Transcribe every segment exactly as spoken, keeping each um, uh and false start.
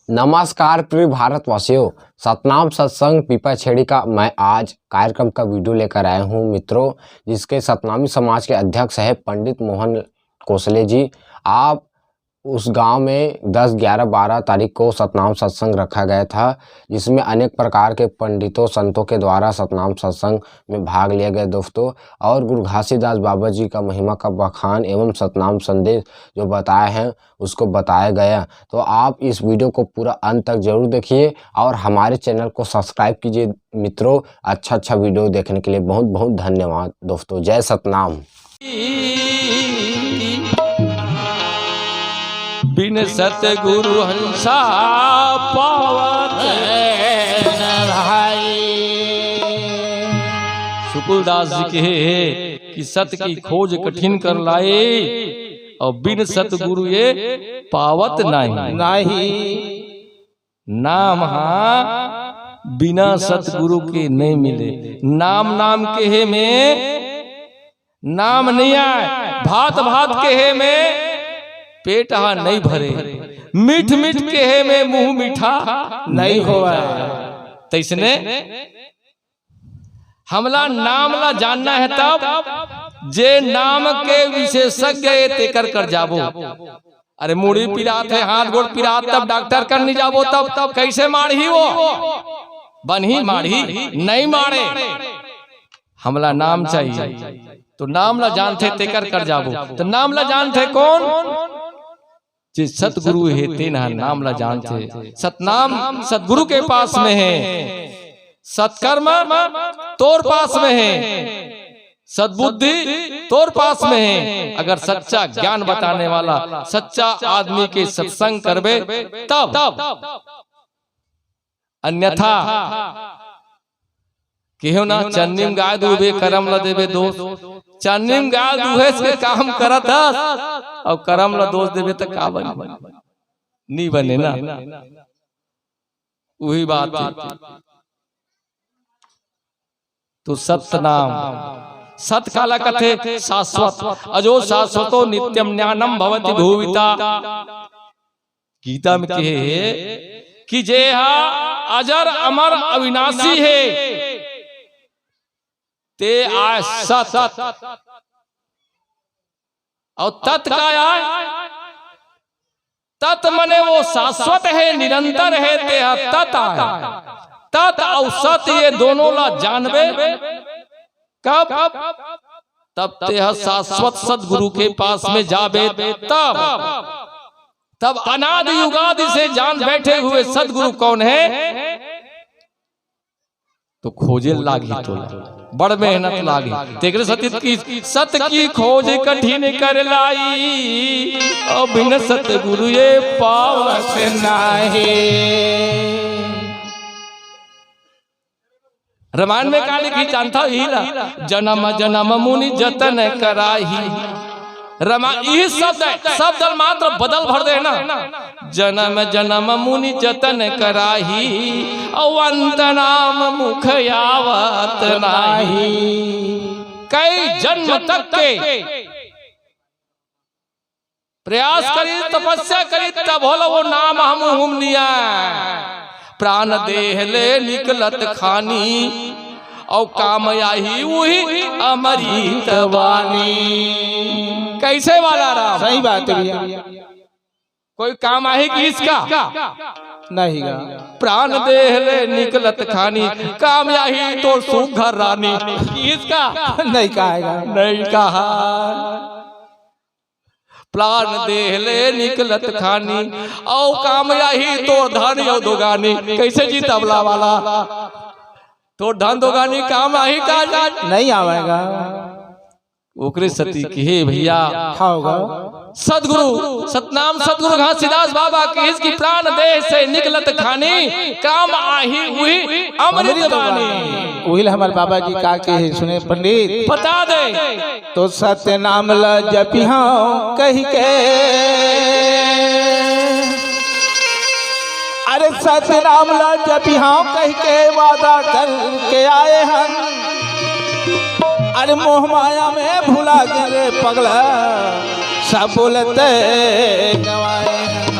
नमस्कार प्रिय भारतवासियों, सतनाम सत्संग पीपा छेड़ी का मैं आज कार्यक्रम का वीडियो लेकर आया हूँ मित्रों, जिसके सतनामी समाज के अध्यक्ष है पंडित मोहन कोसले जी। आप उस गांव में दस, ग्यारह, बारह तारीख को सतनाम सत्संग रखा गया था, जिसमें अनेक प्रकार के पंडितों, संतों के द्वारा सतनाम सत्संग में भाग लिया गया दोस्तों। और गुरु घासीदास बाबा जी का महिमा का बखान एवं सतनाम संदेश जो बताए हैं, उसको बताया गया। तो आप इस वीडियो को पूरा अंत तक जरूर देखिए और हमारे चैनल को सब्सक्राइब कीजिए मित्रों। अच्छा अच्छा वीडियो देखने के लिए बहुत बहुत धन्यवाद दोस्तों। जय सतनाम। बिन सतगुरु हंसा पावत न भाई। सुकुलदास जी कहे हे कि सत की खोज कठिन कर लाए, और बिन सतगुरु ये पावत नाही। नाही। नाम हा बिना सतगुरु के नहीं मिले। नाम नाम केहे में नाम नहीं आए, भात भात केहे में पेट हा नहीं भरे, मीठ मीठ केहे में मुंह मीठा नहीं होवे। तैसने हमला नाम ला जानना है तब, जे नाम के विशेषज्ञ ए तेकर कर जाबो। अरे मुड़ी पिरात है, हाथ गोड़ पिरात, तब डॉक्टर कर नहीं जाबो, तब तब कैसे मारही वो? बनही मारही, नहीं मारे। हमला नाम चाहिए, तो नाम ला जानथे तेकर कर जाबो। तो नाम ला जानथे कौन? जे सतगुरु हे तेन ह नाम ला जानथे। सतनाम सतगुरु के पास में हे, सतकर्म तोर पास में हे, सद्बुद्धि तोर पास में हे। अगर सच्चा ज्ञान बताने वाला सच्चा आदमी के सत्संग करबे तब। अन्यथा केहो ना, चन्नी म गाय दूबे, करम ल देबे दोस्त। चन्नी म गाय दूहेस के काम करत हस अउ करम ल दोष देबे त का बने? नी बने ना। उही बात हे। तो सतनाम, सत काला कथे? शाश्वत। अजो शाश्वतो नित्यम ज्ञानम भवति भूविता। गीता में कहे हे कि जे हा अजर अमर अविनाशी हे, ते आय सत। अउ तत का आय? तत मने वो शाश्वत हे, निरंतर हे, ते हा तत आय। तत अउ सत ये दोनों ला जानबे कब? तब ते ह शाश्वत सदगुरु के पास में जाबे तब। तब अनादि युगादि से जान बैठे हुए सदगुरु कौन हे, तो खोजे लागही तोला, बड़ मेहनत लागही। तेकरे सत की, सत की खोज कठिन कर लाई, अउ बिन सतगुरु ये पावत नाही। रामायण में का लिखिस जानथव? इही ला, जनम जनम मुनि जतन कराही। रमा इही शब्द हे, शब्द ल मात्र बदल भर दे ना। जनम जनम मुनि जतन कराही, अउ अंत नाम मुख आवत नाही। कई जन्म तक के प्रयास करी, तपस्या करी, तब होला वो नाम ह मुँह म निया। प्राण देह ले निकलत खानी, अउ काम आही उही अमृत वाणी। कैसे वाला राम? सही बात हे भैया। कोई काम आही किहिस का? नहीं गा। प्राण देह ले निकलत खानी, काम आही तोर सुघर रानी। किहिस का? नहीं कहा गा। नहीं कहा। प्राण देह ले निकलत खानी, अउ काम आही तोर धन अउ दोगानी। कैसे जी तबला वाला? तोर धन दोगानी काम आही का? नहीं आवेगा। ओकरे सती कहे भैया, हाँ गा। सदगुरु सतनाम सदगुरु घासीदास बाबा कहिस कि प्राण देह से निकलत खानी, काम आही उही अमृत वाणी। उही ल हमर बाबा जी का कहे, सुने पंडित। बता दे। तो सतनाम ल जपिहौं कहिके, अरे सतनाम ल जपिहौं कहिके वादा करके आए हन। अरे मोह माया में भुला गे रे पगला, सब बोलते गवाए हन।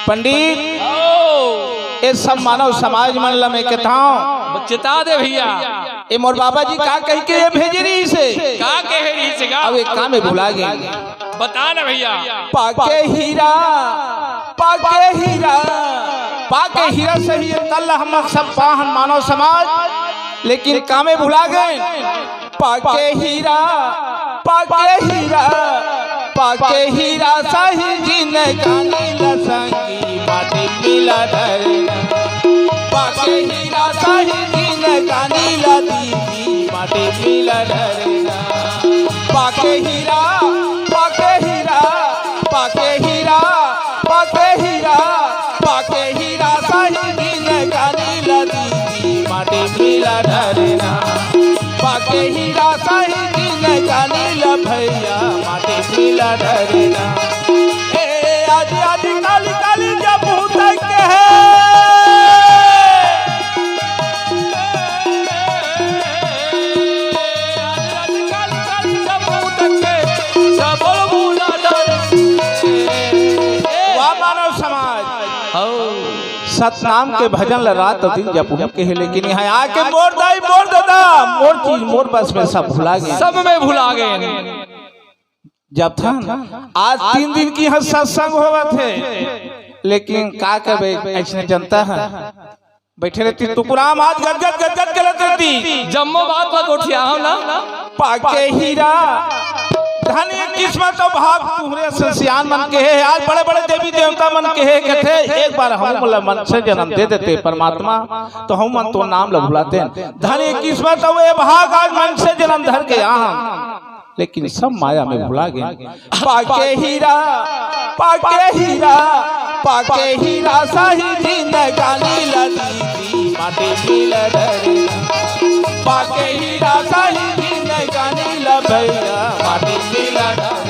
पंडित, ओ। ए सब मानव समाज मन ल मैं कहथंव, चेता दे भैया। ए मोर बाबा जी का कहि के ए भेजे रहिस हे? का कहे रहिस हे का? अब ए का मैं भुला गेंव। बता ना भैया। पाके हीरा, पाके हीरा, पाके हीरा सही ए तल हमन सब पाहन मानव समाज, लेकिन का मैं भुला गेंव। पाके हीरा, पाके हीरा, पाके हीरा सही जिनगानी ल संगी माटी मिला डरना। पाके हीरा सही जिनगानी ल दीदी माटी मिला डरना। पाके हीरा, पाके हीरा, पाके हीरा, पाके हीरा, पाके हीरा सही जिनगानी ल दीदी माटी मिला डरना। पाके हीरा सही जिनगानी ल भैया माटी मिला डरना। ए आज आज काली काली जब भूत के है। वाह मानव समाज। हौ। सतनाम के भजन ल रात दिन जपहूं कहे, लेकिन इहां आके मोर दाई, मोर ददा, मोर चीज, मोर बस में सब भुला गेंव। सब में भुला गेंव। जपथन, आज तीन दिन के इहां सत्संग होवत हे, लेकिन का करबे, अइसने जनता ह। बइठे रहितिस टुकराम, आज गदगद गदगद चलत रहितिस। जम्मो बात ला गोठियाहूं ना। पाके हीरा, धन ए किस्मत अउ भाग तुंहरे असन सियान मन के हे। आज बड़े बड़े देवी देवता मन के हे, कथे एक बार हमन ला मनसे जनम दे देते परमात्मा, त हमन तोर नाम ला भुलातेन। धन ए किस्मत अउ ए भाग, आज मनसे जनम धर के आहन। लेकिन सब माया में भुला गेन। पाके हीरा, पाके हीरा, पाके हीरा सही जिनगानी ल दीदी माटी मिला डरना। पाके हीरा सही जिनगानी ल भैया माटी मिला डरना।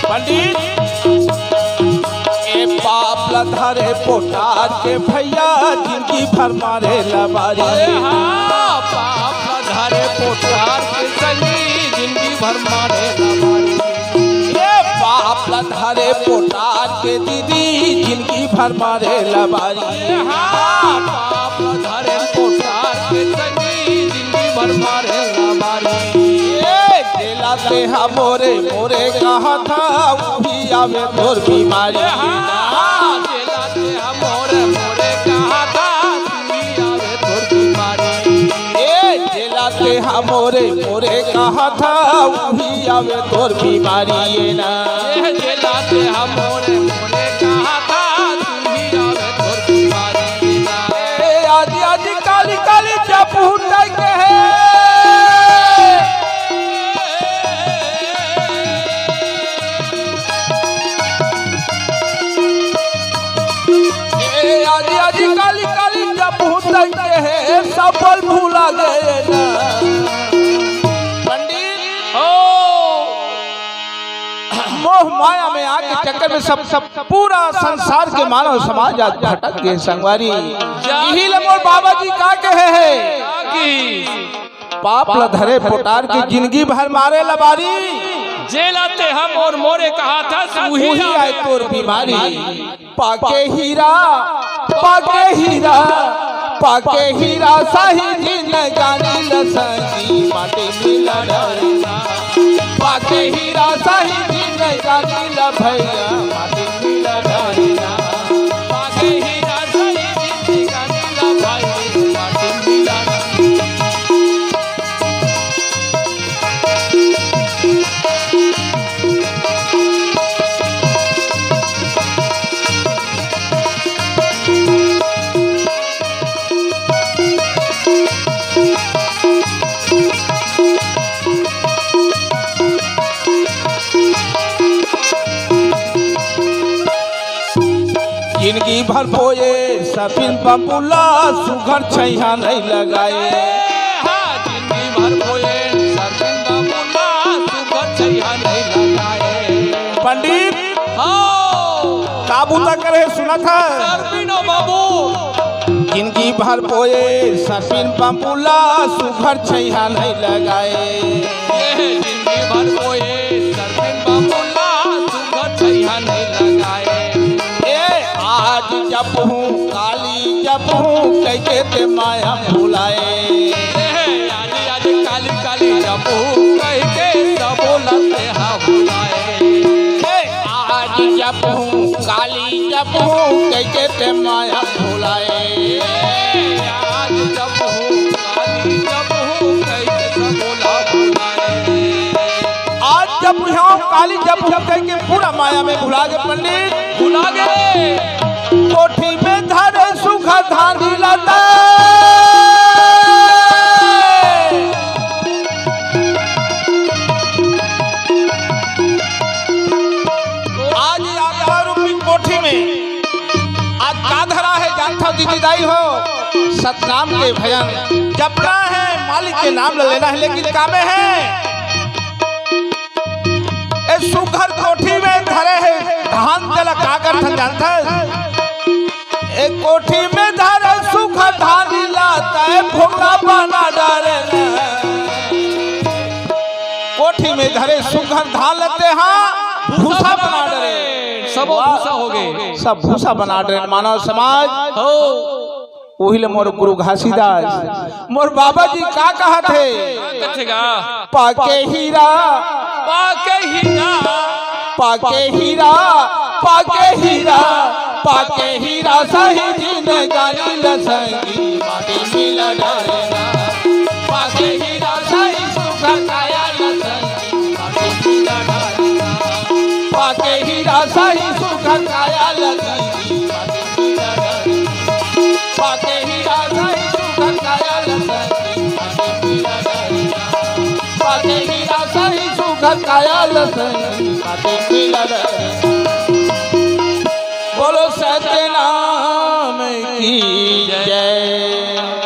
पंडित, ए पाप ल धरे पोटार के भैया, जिनगी भर मारे लबारी। अरे हाँ, पाप ल धरे पोटार के संगी, जिनगी भर मारे लबारी। ए पाप ल धरे पोटार के दीदी, जिनगी भर मारे लबारी। अरे हाँ, पाप ल धरे पोटार के संगी, जिनगी भर मारे लबारी। ए जेला तेहा मोरे, मोरे कहा था, उही आवे तोर बीमारी। हाँ, जेला तेहा मोरे, मोरे कहा था, उही आवे तोर बीमारी। ए जेला तेहा मोरे, मोरे कहा था, उही आवे तोर बीमारी ए ना। ए जेला तेहा मोरे, मोरे कहा था, उही आवे तोर बीमारी ए ना। ए आदि, आदि, काली, काली, जब उठे के हे। ए आदि, आदि, काली, काली, जब उठे के हे, सब बल भुला गए ना। पंडित हो। मोह माया में आके चक्कर में सब, सब पूरा संसार के मानव समाज आज भटक गए संगवारी। इही ले मोर बाबा जी का कहे हे कि पाप ल धरे पोटार के जिनगी भर मारे लबारी। जेला तेहा मोर मोरे कहा था, उही आए तोर बीमारी। पाके हीरा, पाके हीरा, पाके हीरा सही जिनगानी ल संगी माटी मिला डरना। पाके हीरा सही जिनगानी ल भैया माटी मिला डरना। पाके हीरा सही जिनगानी ल भैया माटी मिला डरना। जिनगी भर बोए सरपिन बबुला, सुघर छइहा नहीं लगाए। हाँ, जिनगी भर बोए सरपिन बबुला, सुघर छइहा नहीं लगाए। पंडित, हाँ। का बूता करे, सुनत हे? सरपिन ओ बाबू। जिनगी भर बोए सरपिन बबुला, सुघर छइहा नहीं लगाए। ये जिनगी भर बोए सरपिन बबुला, सुघर छइहा नहीं लगाए। ए, आज जपहूँ, काली जपहूँ, कहिके ते माया भुलाए। ए, आज, आज काली, काली जपहूँ, कहिके सबो ला तेहा भुलाए। ए, आज जपहूँ, काली जपहूँ, कहिके ते माया भुलाए। ए, आज जपहूँ, काली जपहूँ, कहिके सबो ला भुलाए। आज जपहूँ, काली जपहूँ, कहिके पूरा माया में भुला गे पंडित। भुला गे। कोठी में धरे सुघर धानी लता। आज यात्रा रूपी कोठी में आज का धरा हे, जानथव दीदी दाई हो? सतनाम के भजन जपना हे, मालिक के नाम ल लेना हे, लेकिन कामे हे? ए सुघर कोठी में धरे हे धान, तेला का करथन जानथस? ए कोठी में धरे सुघर धान ला तैं भोला बना डारे। कोठी में धरे सुघर धान ला तेहा भूसा बना डारे। सबो वाह। भूसा हो गे। सब भूसा बना डारे मानव समाज। हो। उही ले मोर गुरु घासीदास, मोर बाबा जी का कहत हे? का कथे गा? पाके हीरा, पाके हीरा, पाके हीरा, पाके हीरा, पाके हीरा सही जिनगानी ल संगी माटी मिला डारे ना। पाके हीरा सही सुघर काया ल संगी माटी मिला डारे ना। पाके हीरा सही सुघर काया ल संगी माटी मिला डारे ना। पाके हीरा सही सुघर काया ल संगी माटी मिला डारे ना। पाके हीरा सही सुघर काया ल संगी माटी मिला डारे ना। बोलो सतनाम की जय।